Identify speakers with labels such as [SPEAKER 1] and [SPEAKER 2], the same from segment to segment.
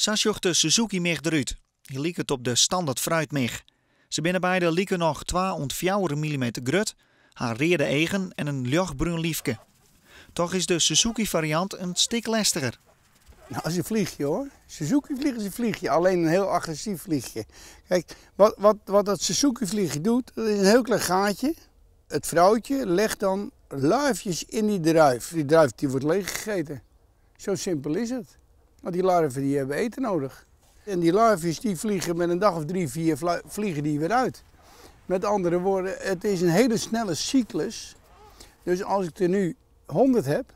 [SPEAKER 1] Sa sjocht de Suzuki-mich derút. Hy liket op de standert fruitmich. Se binne beide likernôch twa oant fjouwer millimeter grut, ha reade eagen en in ljochtbrún lyfke. Toch is de Suzuki-fariant in stik lestiger.
[SPEAKER 2] Nou, is in vliegje, hoor. Suzuki-vlieg is een vliegje, alleen een heel agressief vliegje. Kijk, wat dat Suzuki-vliegje doet, dat is een heel klein gaatje. Het vrouwtje legt dan larfjes in die druif. Die druif die wordt leeggegeten. Zo simpel is het. Want die larven die hebben eten nodig. En die larfjes die vliegen met een dag of 3, 4 vliegen die weer uit. Met andere woorden, het is een hele snelle cyclus. Dus als ik er nu 100 heb,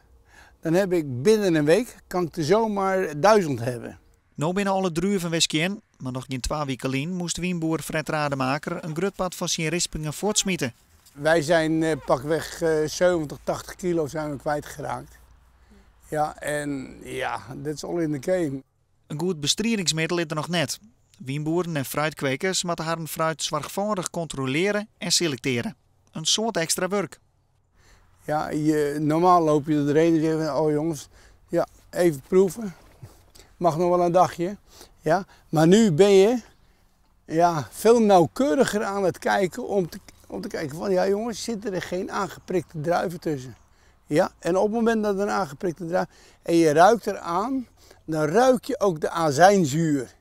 [SPEAKER 2] dan heb ik binnen een week, kan ik er zomaar 1000 hebben.
[SPEAKER 1] No binne alle druven wer skjin, mar noch gjin 2 wiken lyn moast wynboer Fred Rademaker in grut part fan syn rispingen fuortsmite.
[SPEAKER 2] Wij zijn pakweg 70, 80 kilo zijn we kwijtgeraakt. Ja, en ja, dat is al in de game.
[SPEAKER 1] In goed bestridingsmiddel is der noch net. Wynboeren en fruitkwekers moatte harren fruit soarchfâldich kontrolearje en selektearje. In soad ekstra wurk.
[SPEAKER 2] Ja, normaal loop je er doorheen en zeg je, oh jongens, ja, even proeven. Mag nog wel een dagje. Ja, maar nu ben je, ja, veel nauwkeuriger aan het kijken om te kijken van, ja jongens, zitten er geen aangeprikte druiven tussen? Ja, en op het moment dat er een aangeprikte druif en je ruikt eraan, dan ruik je ook de azijnzuur.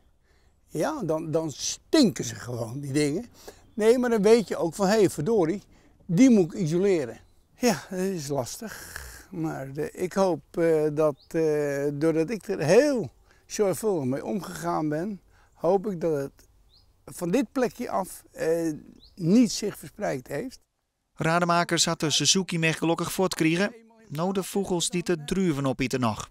[SPEAKER 2] Ja, dan stinken ze gewoon, die dingen. Nee, maar dan weet je ook van, hé, hey, verdorie, die moet ik isoleren. Ja, dat is lastig. Maar ik hoop dat doordat ik er heel zorgvuldig mee omgegaan ben, hoop ik dat het van dit plekje af niet zich verspreid heeft.
[SPEAKER 1] Rademaker hat de Suzuki-mich gelokkich fuortkrigen. No de fûgels dy't de druven opite noch.